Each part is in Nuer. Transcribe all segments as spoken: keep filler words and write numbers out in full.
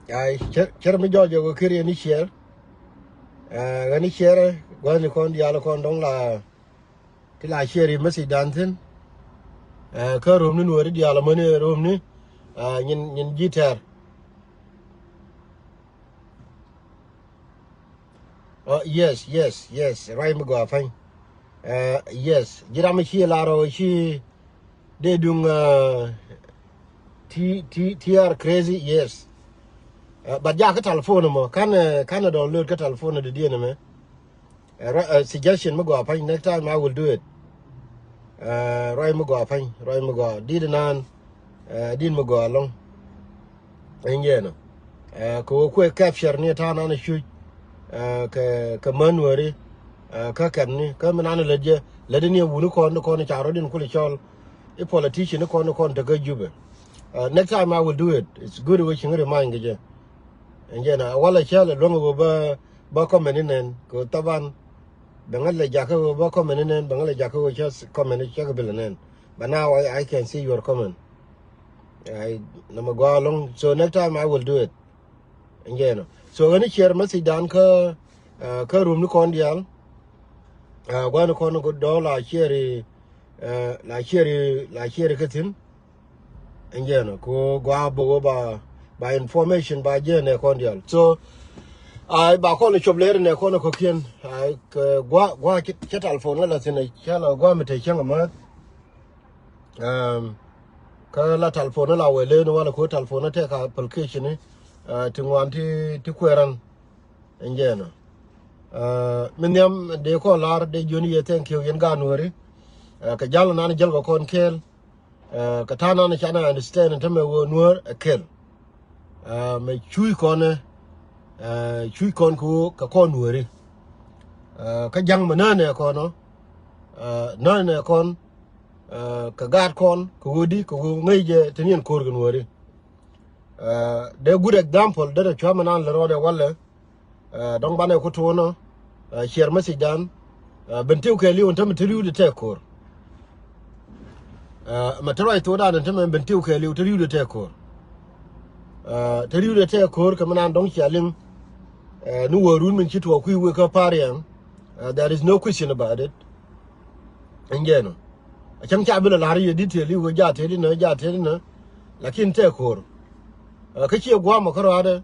Ai, cär, cär mi jɔɔc jɛ wä kiri ni share. Ɛ, ɣän ni share, gua̱thni kɔn diaal kɔn dɔ̱ŋ la, ti la share i̱ message dan thi̱n. Ɛ, kä ro̱mni nuɔ̱ɔ̱ri diaal amäni ro̱mni, ɛ, nyin, nyin ji̱ tɛr. Oh, yes, yes, yes. Ruac mi gɔaa pa̱ny. Ɛ, yes. Ji̱ ram mi ci lar ɔ ci dee duŋ, ɛ, ti, ti, ti are crazy, yes. Ɛ, but ja kä telephone mɔ. Kan, ɛ, kan ɛ download kä telephone dee diɛn mɛ. Ɛ, ruac, ɛ, suggestion mi gɔaa pa̱ny. Next time I will do it. Ɛ, ruac mi gɔaa pa̱ny. Ruac mi gɔaa. Dit nan. Ɛ, dit mi gɔaa lɔ̱ŋ. Ɛn jɛn ɔ. Ɛ, kɛ ɣöö kuɛ capture ni ta̱a̱ nan cuc, ɛ, kɛ, kɛ män wääri, ɛ, kä kɛpni, kä mi nan lät jɛ, lät ni wuni kɔn, ni kɔn ca rɔ̱diɛn kulɛ cɔl. I̱ politician ni kɔn, ni kɔn tekä Jubɛ. Ɛ, next time I will do it. It's good wee cieŋ remind kɛ jɛ. Ɛn jɛn ɔ, walɛ cäl ɛ luäŋ ɣöö bä, bä comment ni nɛn, kɛ ɣöö thaban, bɛ ŋa̱c lɛ jakä ɣöö bä comment ni nɛn, bɛ ŋa̱c lɛ jakä ɣöö cä comment cä kɛ bilɛ nɛn. But now I, I can see your comment. Ai, nɔmɔ gɔaa lɔ̱ŋ. So next time I will do it. Ɛn jɛn ɔ. So ɣän ni share message dan kä, ɛ, kä room ni kɔn diaal. Ɛ, gua̱n kɔn dɔ̱ŋ la share, ɛ, la share, la share kä thi̱n. Ɛn jɛn ɔ. Kɛ ɣöö gɔaa bä ɣöö ba, ba information ba jɛ nɛ kɔn diaal. So, ai, ba kɔn cop lɛr nɛ kɔn kɔ̱kiɛn. Ai, kɛ gua̱, gua̱ cɛ, cɛ telephone la thi̱n, cɛ la gua̱ mi te cäŋ amäth. Ɛm, kä la telephone la wee len walɛ ku telephone tɛk application, ɛ, ti ŋuan ti, ti kuɛɛrän. Ɛn jɛn ɔ. Ɛ, mi nhiam dee kɔn lar dee jiön yɛ thank you yɛn gaat Nuääri. Ɛ, kɛ jal nan jäl kɛ kɔn kɛɛl. Ɛ, kɛ ta̱a̱ nan can understand tämɛ ɣöö Nuäär ɛ kɛl. Ɛ, mɛ cuc kɔn, ɛ, cuc kɔn kɛ ɣöö kɛ kɔn Nuääri. Ɛ, kä ja̱ŋ mɛ nänɛ kɔn ɔ. Ɛ, nänɛ kɔn, ɛ, kɛ gaat kɔn, kɛ ɣöö di, kɛ ɣöö ŋäc jɛ te ni ɛn ko̱r kɛ Nuääri. Ɛ, dee good example, dee rɛ cua̱ mɛ nan lɛ rɔɔdɛ walɛ. Ɛ, dɔ̱ŋ banɛ ku tuunɔ, ɛ, share message dan. Ɛ, ben tiw kɛɛliw ɛn tämɛ te ri̱wdɛ tɛk ko̱r. Ɛ, mɛ te ruac thokdan ɛn tämɛ ben tiw kɛɛliw te ri̱wdɛ tɛk ko̱r. Ɛ, te ri̱wdɛ tɛk ko̱r kɛ mi nan dɔ̱ŋ cia liŋ. Ɛ, ni wä run min ci tuɔɔk kui̱ wek kä pariɛŋ. Ɛ, there is no question about it. Ɛn jɛn ɔ. A cäŋ ca bi lɛ la̱r yɛ detail i̱ wee ja tëël inä, ja tëël inä. Lakin tɛk ko̱r. Ɛ, kä ciɛ gua̱a̱mɔ kä ruaadɛ.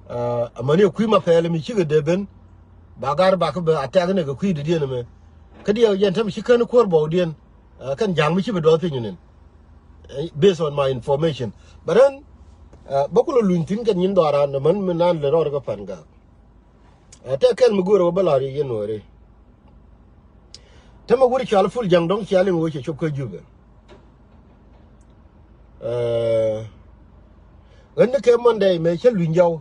Ɛ, amäni kui̱ ma pɛɛl mi cikɛ dee ben. Ba gar ba kä bɛ a tɛk ni kɛ kui̱ dee diɛn ɛmɛ. Kä diɛw jɛn tämɛ ci kän kuäär bɔwdiɛn. Ɛ, kɛn ja̱a̱ŋ mi ci bi dɔɔth piny nin. Ɛ, based on my information. But then, ɛ, bä kulɛ luny thi̱n kɛn nyin dhɔaaran ɛmän mi nan lɛ rɔɔd kä Pan Gak. Ɛ, tɛk kɛl mi go̱o̱rɛ wä bä la̱r yɛ yɛn Nuääri. Tämɛ wur cɔal Pul Ja̱ŋ dɔ̱ŋ cia liŋ wee cɛ cop kä Jubɛ. Ɛ, ɣän ni kɛ Monday mɛ cä luny jɔw.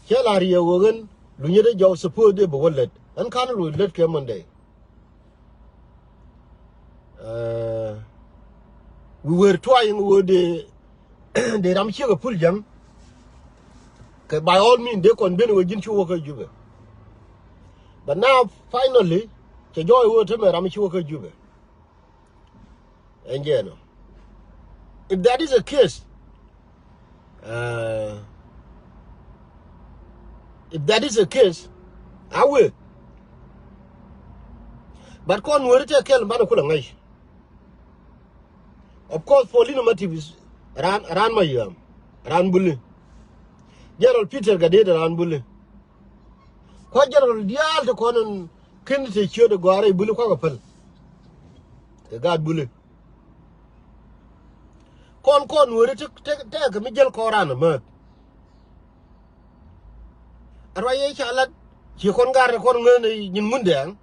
Cä la̱r yɛ ɣöö ɣän lunyä dee jɔw suppose dee bɛ wä lät. Ɣän ka̱n luny lät kɛ Monday. Ɛ, we were trying ɣöö dee, dee ram ciek ɛ Pul Ja̱ŋ. Kɛ by all means dee kɔn ben ɣöö ji̱n ci wä kä Jubɛ. But now finally cɛ jɔɔc ɣöö tämɛ ram ci wä kä Jubɛ. Ɛn jɛn ɔ. If that is the case, ɛ, if that is the case, a wee. But kɔn Nuääri tɛk kɛl banɛ kulɛ ŋäc. Of course, Paulino Matip is raan, raan Mayɔm, raan Buli. General Peter Gatdet raan Buli. Kua̱ general diaal ti kɔn in ken te ciöt ɛ gɔaa rɛy Buli kua̱ kɛ päl. Kɛ gaat Buli. Kɔn kɔn Nuääri te, te, tekɛ mi jäl kɔn raan amäth. A ruac yɛ ca lat ci kɔn gar kɔn ŋäth ni nyin Ŋundɛɛŋ.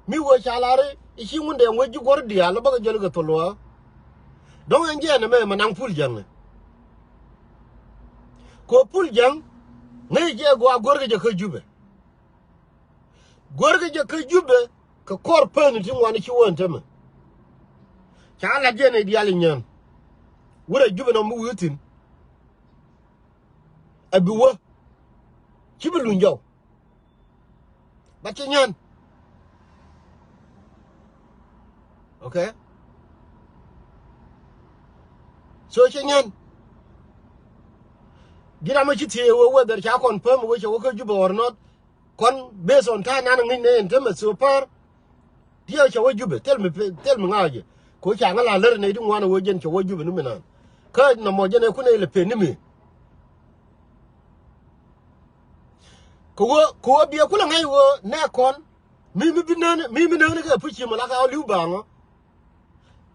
Mi wee ca lar i̱ ci Ŋundɛɛŋ wee ji̱ guɔ̱r diaal bakɛ jäl kɛ thol wä. Dɔ̱ŋ ɛn jɛɛn ɛmɛ mɛ naŋ Pul Ja̱ŋ ni. Kɛ Pul Ja̱ŋ ŋäc jɛ gɔaa guäärkɛ jɛ kä Jubɛ. Guäärkɛ jɛ kä Jubɛ kɛ kɔr päni ti ŋuan ci wä ɛn tämɛ. Ca lat jɛ nɛy diaal inyään. Wurɛ Jubɛ nɔm mi wi̱i̱ thi̱n. A bi wä. Ci bi luny jɔw. Ba ci nyän. Okay. So ci nyän. Ji̱n ram mi ci thiee wee whether ca confirm wee cɛ wä kä Jubɛ or not. Kɔn based on ta̱a̱ nan ŋi̱ny nɛ ɛn tämɛ so far. Diɛ cɛ wä Jubɛ, thil mi pe-, thil mi ŋa̱c jɛ. Ko ca ŋä la lär nɛ di ŋuan wee jɛn cɛ wä Jubɛ ni mi nan. Kä nɔmɔ jɛn ɛ kun ɛ lɛ pen ni mi. Kɛ wä, kɛ wä biɛ kulɛ ŋa̱c wä nɛ kɔn. Mi, mi bi nään, mi, mi nään kɛ puc ci mɛ la ka li̱w baŋɔ.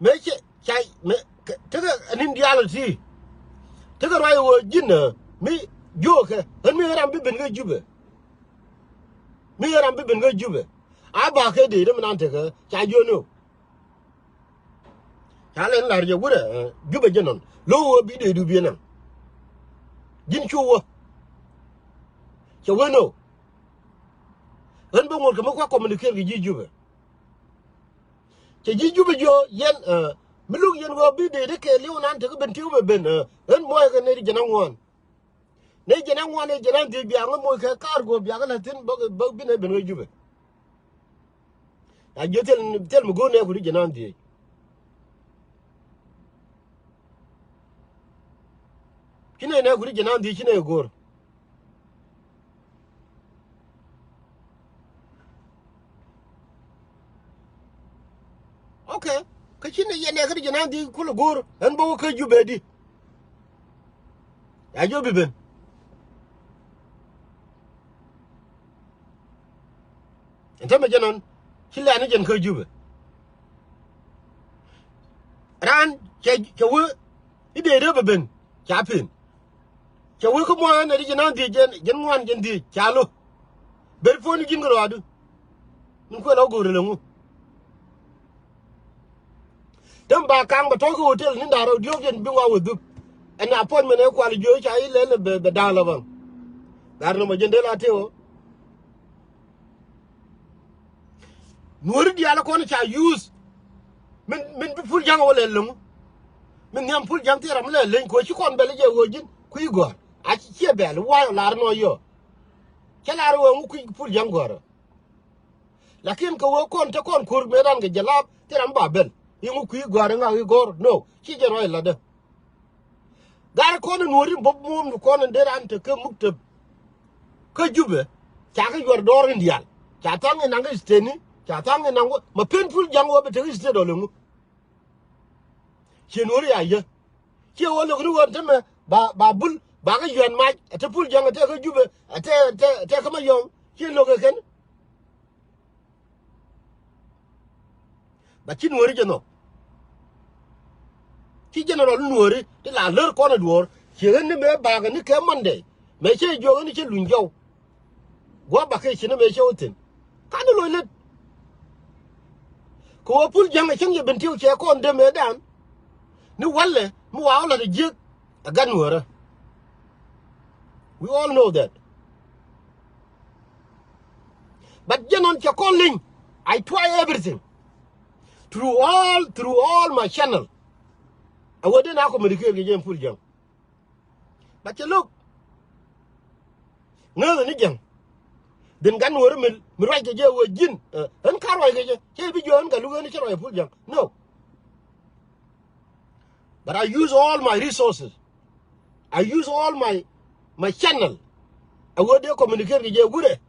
Mëë cɛ, ca, mëë, kɛ, tekɛ anin diaal ti. Tekɛ ruac ɣöö ji̱n, ɛ, mi jiökɛ. Ɣän mi ɣän ram bi ben kä Jubɛ. Mi ɣän ram bi ben kä Jubɛ. A ba kɛ dee, dee mi nan tekɛ, ca jiöni ɣöö. Ca lɛn lar jɛ wurɛ, ɛ, Jubɛ jɛ nɔn. Lo̱w ɣöö bi dee du biɛ naŋ. Ji̱n cu wä. Cɛ wen ɣöö. Ɣän bä ŋuɔ̱t kɛ mi kua communicate kɛ ji̱ Jubɛ. Cɛ ji̱ Jubɛ jiɔ yɛn, ɛ, mi luk yɛn ɣöö bi dee dee kɛ li̱w nan tekɛ ben tiw bɛ ben, ɛ, ɣän muɔc kɛ nɛy ti jiɛn aŋuan. Nɛy jiɛn aŋuan, nɛy jiɛn an dhiec biak ŋä moc kɛ kaar guɔ biak kä la̱thi̱n bä, bä bi nɛy ben ɣä Jubɛ. A jiö thil, thil mi go̱o̱r nɛy kut ti jiɛn an dhiec. Ci nɛy, nɛy kut ti jiɛn an dhiec ci nɛy go̱o̱r. Okay. Kä ci ni yɛn ɛ kä ti jiɛn an dhiec kulɛ go̱o̱r ɛn bä wä kä Jubɛ di. Ya jiɔ bi ben. Ɛn tämɛ jɛ nɔn ci lɛ̈ɛ̈n ni jɛn kä Jubɛ. Raan cɛ, cɛ wee i̱ dee dee bɛ ben ca pen. Cɛ wee kä muɔ̱ɔ̱n ɛ ti jiɛn an dhiec jɛn, jɛn ŋuan jɛn dhiec ca lo̱. Ber puɔ̱n ni ji̱n kɛ rɔɔdu. Min kuɛl ɣä go̱o̱r ɛlɛ ŋu. Däm ba ka̱ŋ bɛ tɔ̱ kä hotel ni da̱r rɛw diɔ̱ɔ̱k jɛn bi ŋɔak wä dhuk. Ɛn appointment ɛ kual jiö ca i̱ lɛl bɛ, bɛ da̱a̱ŋ lɔ baŋ. Gat nɔmɔ jɛn dee la tëë ɣä. Nuɔ̱ɔ̱ri diaal kɔn ca use. Min, min bi Pul Ja̱ŋ wä lɛ läŋu. Min nhiam Pul Ja̱ŋ thil ram lɛ leny kɛ ɣöö ci kɔn bɛl jɛ ɣöö ji̱n kui̱ gɔ̱a̱r. A ci ciɛ bɛl wa̱a̱ lar nɔ yɔ. Cä lar ɣöö ŋu kui̱ Pul Ja̱ŋ gɔ̱a̱r. Lakin kɛ ɣöö kɔn te kɔn ko̱r mëë ran kɛ jɛ laap thil ram ba bɛl. I̱ ŋu kui̱ gɔ̱a̱r i̱ ŋak i̱ gɔ̱r. No. Ci jɛ ruac latdä. Gat kɔn in Nuɔ̱ɔ̱ri bä muɔ̱ɔ̱m ni kɔn in dee ran te kä muktäb. Kä Jubɛ, ca kɛ yuɔr dɔɔr in diaal. Ca tha̱a̱ŋ in naŋ kä state ni, ca tha̱a̱ŋ in naŋ wä, ma pen Pul Ja̱ŋ wä bɛ te kä state ɔ leŋu. Ciɛ Nuɔ̱ɔ̱ri a yä. Ciɛ wä lo̱k ni wä te mɛ, ba, ba bul, ba kä yuɛn mac, ɛ te Pul Ja̱ŋ, ɛ te kä Jubɛ, ɛ te, ɛ te, ɛ te kä Mayɔm, ciɛ lo̱k ɛ kɛn. Ba ci Nuɔ̱ɔ̱ri jɛ nhɔk. Ci general Nuɔ̱ɔ̱ri ti la lär kɔn ɛ duɔ̱ɔ̱r. Ci ɣän ni mëë bakɛ ni kɛ Monday. Mëë cä jɛ juɔk ɣän ni cä luny jɔw. Gua̱a̱p bakɛ ci ni mëë cä wä thi̱n. Ka ni lo̱c lät. Kɛ ɣöö Pul Ja̱ŋ ɛ cäŋ yɛ ben tiw cɛ kɔn dee mëëdan. Ni walɛ mi wa wä lat ɛ jiäk. Ɛ gat Nuɔ̱ɔ̱rä. We all know that. But jɛ nɔn cɛ kɔn leny, I try everything. Through all, through all my channel. Ɛ wä den a communicate kɛ jɛ Pul Ja̱ŋ. But cɛ lo̱k. Ŋääth ni Ja̱ŋ. Dhin gat Nuɔ̱ɔ̱rä mi, mi ruac kɛ jɛ wä ji̱n. Ɛ, ɣän ka ruac kɛ jɛ. Cɛ bi jiɔ ɣän ka luk ɣän cä ruac Pul Ja̱ŋ. No. But I use all my resources. I use all my, my channel. Ɛ wee dee communicate kɛ jɛ gurɛ.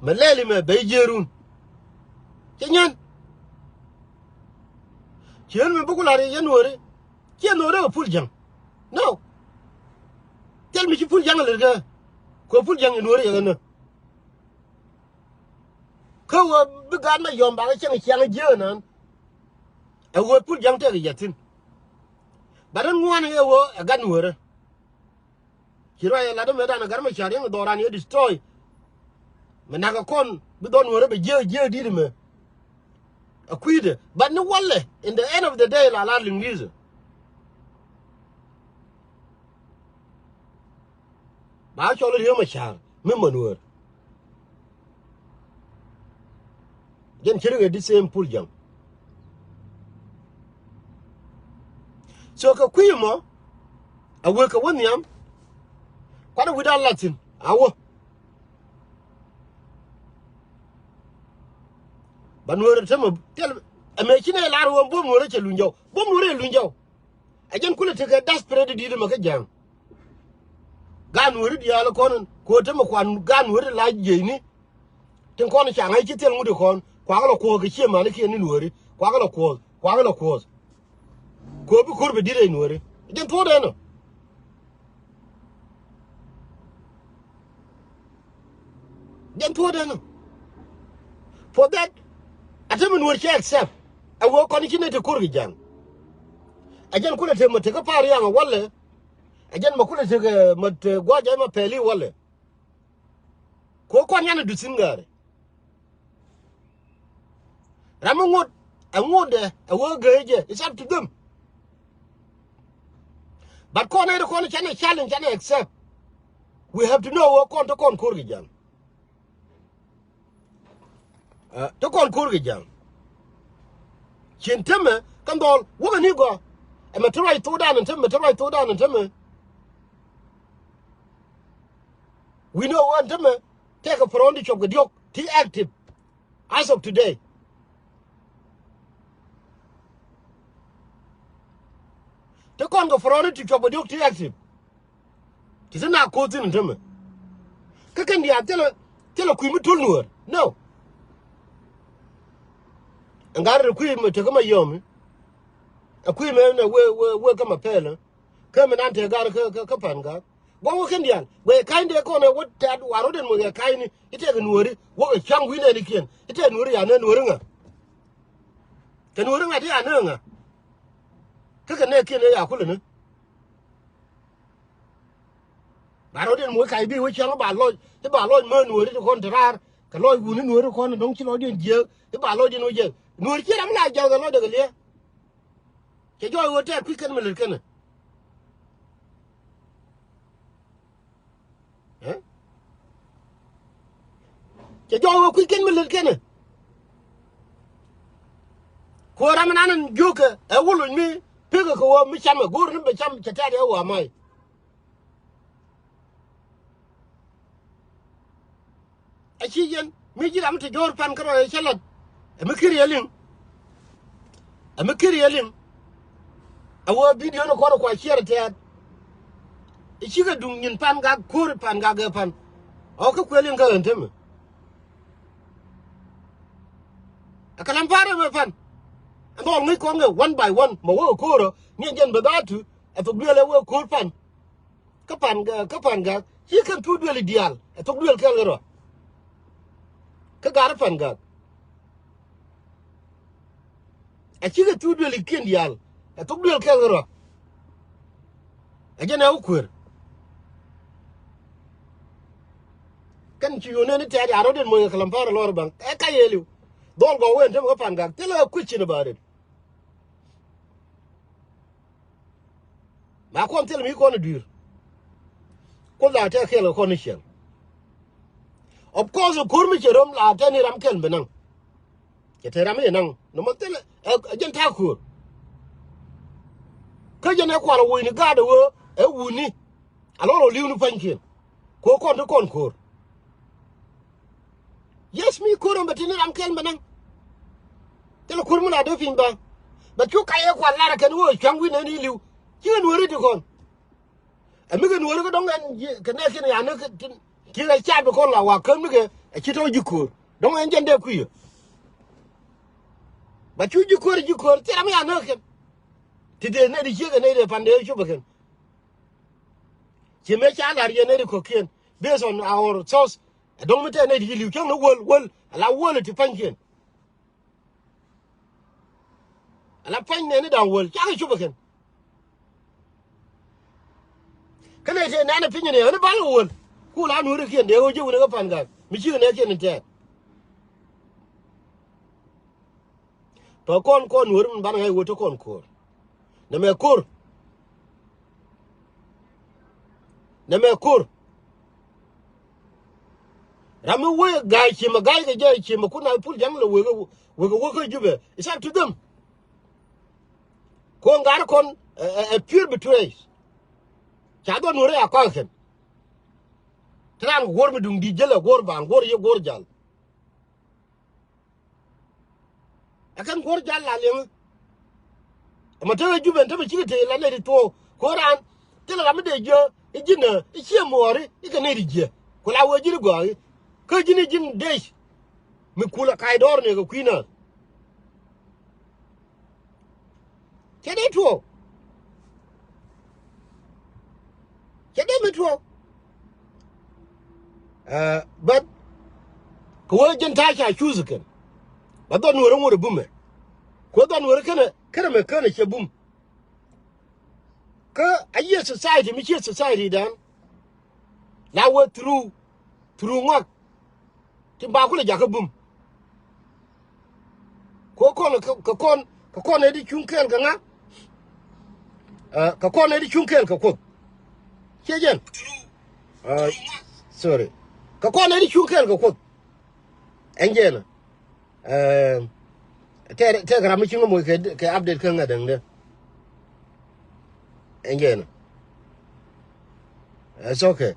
Mɛ lɛli mɛ bɛ jiɛrun. Cɛ nyɛn. Ciɛ ni mi bi ku lar yɛ Nuɔ̱ɔ̱ri. Ciɛ Nuɔ̱ɔ̱ri kɛ Pul Ja̱ŋ. No. Thil mi ci Pul Ja̱ŋ lir kɛ. Kɛ Pul Ja̱ŋ yɛ Nuɔ̱ɔ̱ri yɛ kɛ nä. Kä ɣöö bi gaat Mayɔm bakɛ cieŋ ciaŋ jiääk ɛnan. Ɛ ɣöö Pul Ja̱ŋ tëëkɛ yɛ thi̱n. Bat ɣän ŋuan ɛ ɣöö ɛ gat Nuɔ̱ɔ̱rä. Ci ruac ɛ lat ɛ mëëdan ɛ gat Macar yɛn kɛ dhɔran yɛ destroy. Mɛ nakä kɔn bi dhɔr Nuɔ̱ɔ̱rä bɛ jiääk jiääk di̱t ɛmɛ. Ɛ kui̱dɛ. Bat ni walɛ, in the end of the day, la lar Liŋli̱thä. Ba cɔl Riek Machar mi män wär. Jɛn ci ri ɣet di same Pul Ja̱ŋ. So kɛ kui̱ mɔ a wek kɛ wä nhiam. Kuat a wi̱dan lath thi̱n a wä. Ba Nuɔ̱ɔ̱rä tämɛ thil ɛmɛ ci nɛ lar wä buɔ̱m Nuɔ̱ɔ̱rä cɛ luny jɔw. Buɔ̱m Nuɔ̱ɔ̱rä cɛ luny jɔw. Ɛ jɛn kulɛ tekɛ desperate di̱t ɛmɛ kä Ja̱a̱ŋ. Gaat nuääri diaal kɔn in, kɛ ɣöö te mi kuan gaat nuääri la jiɛcni. Tin kɔn ca ŋäc ci thil ŋut ikɔn, kuakɛ lɔ kuɔth kɛ ciɛ manikiɛn ni nuääri, kuakɛ lɔ kuɔth, kuakɛ lɔ kuɔth. Kɛ ɣöö bi ko̱r bi di̱t rɛy nuääri. Jɛn thuɔ̱ɔ̱dɛ nɔ. Jɛn thuɔ̱ɔ̱dɛ nɔ. For that, a te mi nuäär cɛ accept. A wee kɔn ci nɛ te ko̱r kɛ ja̱ŋ. A jɛn kulɛ te ma te kä pa̱a̱r yaŋ a walɛ. A jɛn ma kulɛ te kɛ ma te gua̱a̱c a ma pɛli walɛ. Kɛ ɣöö kɔn yan a duth thi̱n ŋa̱a̱ri. Ram mi ŋot, ɛ ŋotdɛ, ɛ wee gee jɛ, it's up to them. But kɔn ɛ ti kɔn canɛ challenge, canɛ accept. We have to know wee kɔn te kɔn ko̱r kɛ ja̱ŋ. Ɛ, te kɔn ko̱r kɛ ja̱ŋ. Cin temɛ, kä dhɔl, wäkɛ ni gɔaa. Ɛmɛ te ruac thokdan ɛn temɛ, te ruac thokdan ɛn temɛ. We know ɛn temɛ, tɛkɛ pärɔn ti cuɔp kɛ diɔ̱k, ti active. As of today. Te kɔn kɛ pärɔn ti cuɔp kɛ diɔ̱k, ti active. Ti te na ko̱o̱th thi̱n ɛn temɛ. Kä kɛn diaal thilɛ, thilɛ kui̱ mi to̱l nuäär. No. Ɛn gat rɛ kui̱ mi tekä ma yɔmi. Ɛ kui̱ mɛ nɛ wee, wee, wee kä ma pɛlä. Kä mi nan te gat kä, kä, kä Pan Gak. Gua̱n wä kɛn diaal. Guɛ ka̱ny dee kɔn ɛ wä tɛt wa rot ɛn muɔth ɛ ka̱nyni. I̱ tɛk nuääri. Wäkɛ ca̱ŋ wi̱n ɛn ikiɛn. I̱ tɛk nuääri ya nä nuääri ŋa. Kɛ nuääri ŋa ti ya nä ŋa. Kä kɛ nɛ kiɛn ɛ ya kulɛ ni. Ba rɔ̱diɛn muɔc kac bi wä cäŋ ba lɔc, i̱ ba lɔc mä nuääri ti kɔn te raar, kɛ lɔc wuni nuääri kɔn dɔ̱ŋ ci lɔcdiɛn jiääk, i̱ ba lɔcdiɛn wä jiääk. Nuääri ci ram la jiääk kɛ lɔcdɛ kɛ liɛ. Cɛ jɔɔc wä tɛɛr kui̱ kɛn mi lät kɛnɛ. Ɛ? Cɛ jɔɔk wä kui̱ kɛn mi lät kɛnɛ. Kuäär ram nan jiökɛ ɛ wä loc mi pekɛ kɛ wä mi cam ɛ go̱o̱r ni bɛ cam cɛ tɛ̈t ɛ wä amai. Ɛ ci yɛn mi ji̱ ram ti jɔ̱ɔ̱r pan kärɔa ɛ cä lat. Ɛ mi kiri ɛ liŋ. Ɛ mi kiri ɛ liŋ. Ɛ wä bidio ni kɔn kua ciɛr tɛɛt. Ɛ cikɛ duŋ nyin Pan Gak ko̱ri Pan Gak ɛ pan. Ɛ wä kä kuɛ liŋ kä ɣän temɛ. Ɛ kɛ lam pa̱a̱r ɛmɛ pan. Ɛ dhɔl ŋäc kɔn kɛ one by one mɛ wä kɛ ko̱rä ni ɛ jɛn bɛ dhaatu ɛ thok duël ɛ wä ko̱r pan. Kä Pan, kä Pan Gak ci kɛn thuk duël i̱ diaal ɛ thok duël kɛl kärɔa. Kä gat Pan Gak. Ɛ cikɛ thuk duël ikiɛn diaal ɛ thok duël kɛl kärɔa. Ɛ jɛn ɛ wä kuër. Kɛn ci yun nɛn i̱ tɛ̈t ya rɔ̱diɛn moc ɛ kɛ lam pa̱a̱r ɛ lɔr baŋ ɛ ka yɛliw. Dhɔl gɔw wee ɛn temɛ kä Pan Gak thilɛ ɛ kui̱c cin ɛ ba ret. Ma kɔn thil mi kɔn i̱ dui̱r. Kuoth la tɛk kɛl kɛ kɔn i̱ ciɛl. Of course ko̱r mi cɛ röm la tɛk ni ram kɛl bi naŋ. Cɛ te ram i̱ naŋ nɔmɔ thil ɛ jɛn ta̱a̱ ko̱r. Kä jɛn ɛ kual ɛ woc ni gaat ɛ ɣöö ɛ wuni. A lɔr ɔ li̱w ni pa̱nykiɛn. Ko̱r kɔn ti kɔn ko̱r. Yes mi ko̱r ɛn bɛ tini ram kɛl mɛ naŋ. Thilɛ ko̱r mi la dee piny ba. Bɛ cu kayɛ kual lar ɛ kɛn wee cua̱ŋ wi̱n ɛn i̱ li̱w. Ci kɛ nuääri ti kɔn. Ɛ mi kɛ nuääri kä dɔ̱ŋ ɛn kɛ nɛɛkiɛn ya ni kɛ tin. Ci kɛ caat bi kɔn la wa kän mi kɛ ɛ ci tɔ̱ ji̱ ko̱r. Dɔ̱ŋ ɛn jɛn dee kui̱ yɛ. Bɛ cu ji̱ ko̱r ji̱ ko̱r thil ram ya nääk kɛn. Ti dee nɛy di ciek ɛ nɛy dee pan dee cop ɛ kɛn. Ci mëë ca la̱r yɛn nɛy di kɔ̱kiɛn based on our source. Ɛ dɔ̱ŋ mi tɛɛ nɛy di ci li̱w cäŋ ni wäl wäl ala wäl ɛ ti pa̱nykiɛn. Ala pa̱ny nɛni da̱ŋ wäl cakɛ cop ɛ kɛn. Kä nɛy tëë nɛn ɛ piny ni ɣän i̱ bal kɛ wäl ku la nuäärikiɛn dee ɣöö ji̱ wuni kä Pan Gak mi cikɛ nɛɛkiɛn in tɛɛt. Pɛ kɔn kɔn nuääri min banɛ ŋa̱c ɣöö te kɔn ko̱r. Nɛmɛ ko̱r. Nɛmɛ ko̱r. Ram mi wee ga̱a̱c ciemɛ ga̱a̱c kɛ jɛ ciemɛ kun na pul ja̱ŋ lɛ wekɛ wekɛ wekɛ Jubɛ. It's up to them. Ko̱n gat kɔn ɛ pure betray. Ca dhɔn nuɔ̱rɛ a kɔakɛ kɛn. Te raan kɛ guɔ̱r mi duŋ di̱t jälɛ guɔ̱r baaŋ guɔ̱r yɛ guɔ̱r jal. Ɛ kɛn kuɔ̱r jal la liɛŋä. Ɛmɛ te wee Jubɛ ɛn te mi cikɛ tëë la nɛy ti thuɔ̱ɔ̱k ko̱r raan. Thilɛ ram mi dee jiö i̱ ji̱n ɛ i̱ ciɛ muɔɔri i̱ kɛ nɛy ti jiɛ. Ku la wee ji̱n i̱ gɔaa i̱ kä ji̱n i̱ ji̱n dec. Mi kulɛ kac dɔɔr ni kɛ kui̱ naath. Cɛ dee tuɔɔk. Cɛ dee mi tuɔɔk. Ɛ, but kɛ wee jɛn ta̱a̱ ca cuuth kɛn. Ba dhɔn nuɔrä ŋot ɛ bumɛ. Kuɛ dhɔn nuɔrä kɛnɛ kɛnɛ mɛ kɛnɛ cɛ bum. Kä a yiëë society mi cië society dan. La wee through through ŋɔak. Ti ba kulɛ jakä bum. Kɛ kɔn kɛ kɔn kɛ kɔn ɛ di cuŋ kɛɛl kɛ ŋa. Ɛ, kɛ kɔn ɛ di cuŋ kɛɛl kɛ Kuoth. Ciɛ jɛn. Ɛ, sorry. Kɛ kɔn ɛ di cuŋ kɛɛl kɛ Kuoth. Ɛn jɛn. Ɛ, tɛ tɛ kɛ ram mi ci ŋä moc kɛ kɛ update kä ŋa däŋdɛ. Ɛn jɛn. It's okay.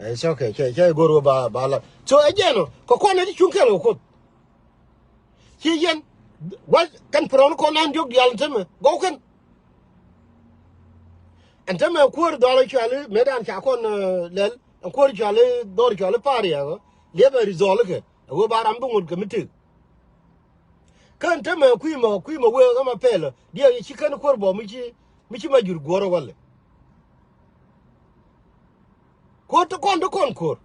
It's okay. Cɛ cɛ go̱r wä ba ba la. So ɛ jɛn ɔ kɛ kɔn ɛ di cuŋ kɛl kɛ Kuoth. Ci yɛn wä kɛn pärɔn kɔn ɛn diɔk diaal ɛn tämɛ gɔw kɛn. Ɛn tämɛ kuäär dhɔl cuali mëë dan ca kɔn, ɛ, lɛl ɛn kuäär cuali dhɔr cuali pariɛk ɔ liɛpɛ ri dhɔl kɛ ɛ wee ba ram bi ŋot kɛ mi tëk. Kän te mɛ kui̱ mɔ kui̱ mɔ wee ɣä ma pɛlä diɛ ci kän kuäär bɔ mi ci mi ci ma jur guɔ̱rä walɛ. Ko̱r te kɔn te kɔn ko̱r.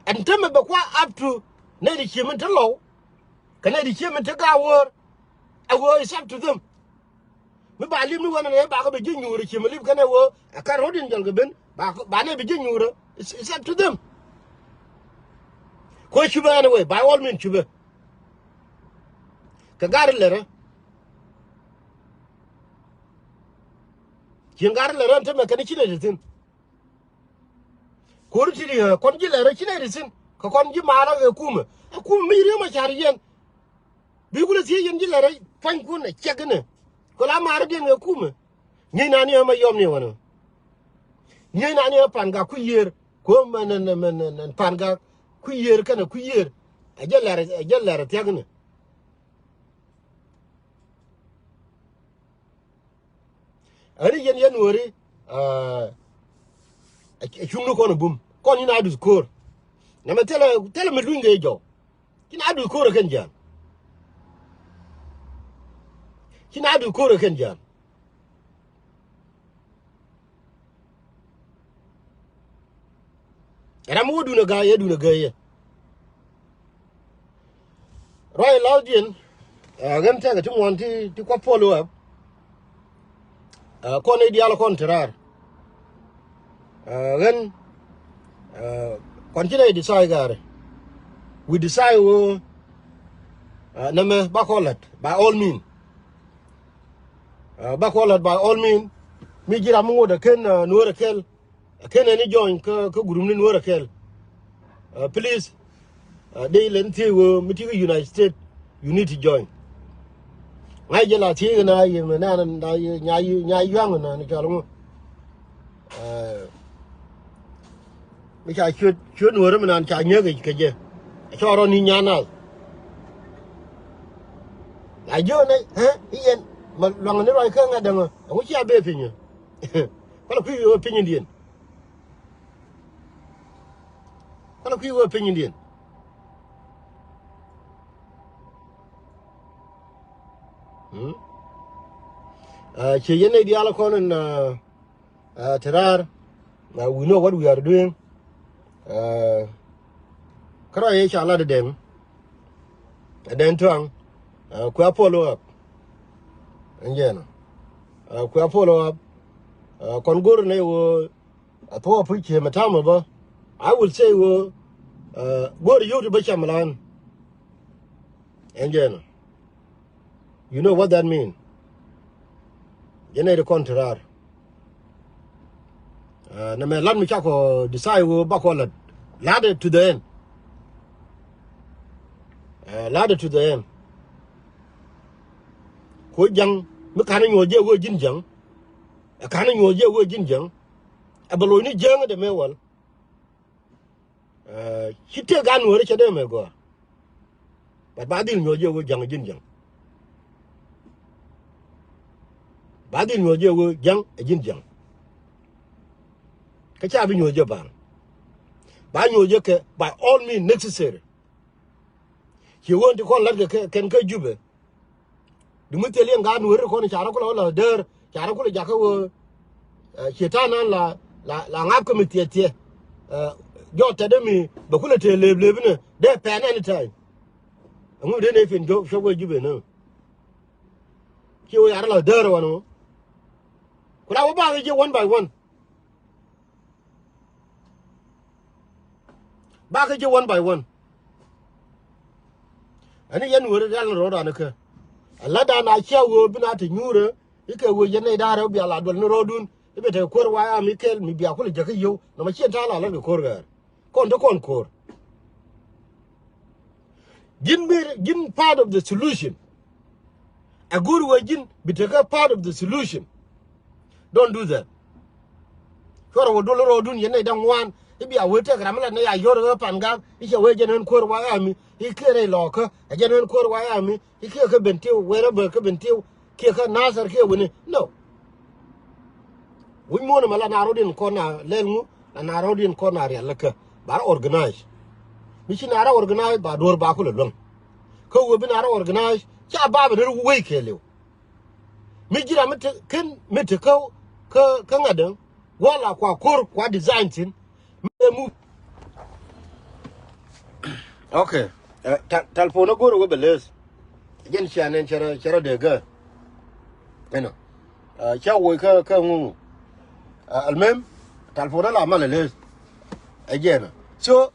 Ɛn te mɛ bɛ kua up to nɛy ti ci min te lɔw kɛ nɛy ti ci min te ga̱a̱ wöör. Ɛ wee is up to them. Mi ba lip ni wänɛ nɛ bakɛ bi ji̱ nyuurä ci mi lip kɛnɛ wee ɛ kar ro̱diɛn jɔl kɛ ben. Ba ba nɛ bi ji̱ nyuurä. It's, it's up to them. Kuɛ cupɛ anyway, by all means cupɛ. Kɛ gari lɛrä. Cieŋ gari lɛrä ɛn tämɛ kɛn ci nɛ ti thi̱n. Ko̱ri ti ri ɛ kɔn ji̱ lɛrä ci nɛ ti thi̱n kɛ kɔn ji̱ maarä ɛ kumɛ. Ɛ kumɛ mi ri̱ew ma ca̱r yɛn. Bi kulɛ thiec yɛn ji̱ lɛ rɛy pua̱nykun ɛ ciɛk inɛ. Kɛ la maarä diɛn kɛ kumɛ. Ŋi̱i̱c nani ɛ ma yɔm ni wänä. Ŋi̱i̱c nani ɛ pan gak kui̱ yiër. Kuɛ mɛn ɛn ɛn ɛn pan gak kui̱ yiër kɛnɛ kui̱ yiër. Ɛ jɛ lɛr ɛ jɛ lɛr ɛ thiäk inɛ. Ɣän i̱ yɛn yɛn wääri. Ɛ cuŋni kɔn ɛ bum kɔn in a duth ko̱o̱r. Nɛmɛ thilɛ thilɛ mi luny kɛ jɔw. Ci na duth ko̱o̱r ɛ kɛn jian. Ci na duth ko̱o̱r ɛ kɛn jian. Ram wä dun a ga̱a̱c yɛ dun a ga̱a̱c yɛ. Ruac la̱thdiɛn. Ɣän tɛkɛ ti muɔ̱ɔ̱n ti ti kua̱ puɔl wä. Kɔn i̱ diaal kɔn ti raar. Ɣän kɔn ci nɛ i̱ decide gaari. We decide wä. Nɛmɛ bakɔ la̱t by all mean. Bakɔ la̱t by all mean. Mi ji̱ ram mi ŋot ɛ ken nuɔ̱ɔ̱r ɛ kɛl. Ɛ ken ɛn i̱ join kä kä gurum ni nuɔ̱ɔ̱r ɛ kɛl. Please. Dee ilɛ ni thiec wee mi ti kä United States, you need to join. Ŋa̱c jɛ la thiec kɛ na yɛ mɛ na na yɛ nya yɛ nya yuaŋ na ni cɔl ŋu. Mi ca ciöt ciöt nuɔ̱ɔ̱r mi nan ca nyäk kɛ jɛ. Cɔɔr rɔ ni nyan nath. La jiö nɛ ɛ i̱ yɛn ma luaŋ ni ruac kä ŋa̱t däŋä ɛŋu cia bee pinyä. Kɔlɛ kui̱ wee pinyä diɛn. Kɔn kui̱ wee piny indiɛn. Ciɛ yɛn nɛy diaal kɔn in te raar. We know what we are doing. Kärɔa yɛ ca lat ɛ dɛŋ. Ɛ dɛŋ tuaŋ. Kuɛ a follow up. Ɛn jɛn ɔ kuɛ a follow up. Kɔn go̱r nɛy wee. A thuɔɔk puc ciëmɛ ta̱a̱mɛ bä. I will say wee guäär yio̱w ti bä cam lan. Ɛn jɛn ɔ. You know what that mean? Jɛn ɛ ri kɔn ti raar. Nɛ mɛ lat mi cakɔ decide wee bakɔ lat. Lat it to the end. Lat it to the end. Kuɔ ja̱ŋ mi ka̱n inyuɔ̱ɔ̱c jɛ wee ji̱n ja̱ŋ. Ɛ ka̱n inyuɔ̱ɔ̱c jɛ wee ji̱n ja̱ŋ. Ɛ bɛ lo̱cni jiäŋä dee mëë wäl. Ci tëë gan nuääri cɛ dee mëë gɔaa. But ba dhil nyuɔ̱ɔ̱c jɛ wee ja̱ŋ ji̱n ja̱ŋ. Ba dhil nyuɔ̱th jɛ ɣöö jiäŋ ɛ ji̱n jiäŋ. Kä ca bi nyuɔ̱th jɛ baaŋ. Ba nyuɔ̱th jɛ kɛ by all means necessary. Ci ɣöö ti kɔn la̱t kɛ kɛn kä Jubɛ. Di mi thil yɛn gaat Nueeri kɔn ca rɔ kulɛ wä la däär, ca rɔ kulɛ jakä ɣöö, eh, ci ta̱a̱ nan la, la, la ŋa̱p kä mi thieth thieth. Eh, jɔt tɛt dee mi bɛ kulɛ tëë lëëp lëëp inɛ dee pɛn anytime. Ɛŋu dee nɛ fin jɔk cop wee Jubɛ nä. Ci wee yar la däär wan wä. Ku la wä bakɛ ji̱ one by one. Bakɛ ji̱ one by one. Ɛn yɛn weri rial ni ro̱o̱dan kä. Ɛ la dan a cia wee bi na te nyuurä. Ikɛ wee yɛn nɛy da̱rɛ wä bia la duɔl ni ro̱o̱dun. I̱ bɛ te kuäär wa ya mi kɛl mi bia kulɛ jäkä yio̱w. Nɔmɔ cien ta̱a̱ la lät kɛ ko̱r gɛɛr. Kɔn te kɔn ko̱r. Ji̱n bi, ji̱n part of the solution. A go̱o̱r wee ji̱n bi tekɛ part of the solution. Don't do that. Cuɔrɛ wä dol rɔɔdun yɛn nɛy da̱ŋ ŋuan. I̱ bia wee tek ram mi la nɛy a yɔr ɣä pan gak. I̱ cɛ wee jɛn ɣän kuäär wa ami. I̱ kiɛ rɛy lɔɔkä. Ɛ jɛn ɣän kuäär wa ami. I̱ kiɛ kä Bentiu, wherever kä Bentiu. Kiɛ kä Nasir kiɛ wini. No. Wi̱c muɔ̱ɔ̱n ɛmɛ la na rɔ̱diɛn kɔn na lɛl ŋu, la na rɔ̱diɛn kɔn na rial lä kä. Ba rɔ organize. Mi ci na rɔ organize ba duɔ̱ɔ̱r ba kulɛ luäŋ. Kä wee bi na rɔ organize ca ba bɛ ner wei kɛɛliw. Mi ji̱ ram mi te ken mi te kä, kä, kä ŋa̱t däŋ. Wala kua ko̱r kua design thi̱n. Mi mu. Okay. Eh, tal-, talpon a go̱r a wä bɛ leth. Jɛn cia nɛn cɛ rɔ, cɛ rɔ dee gä. Ɛnɔ. Eh, ca woc kä, kä ŋuŋ. Eh, almem, talpon a la mal a leth. Ɛ jɛn. So,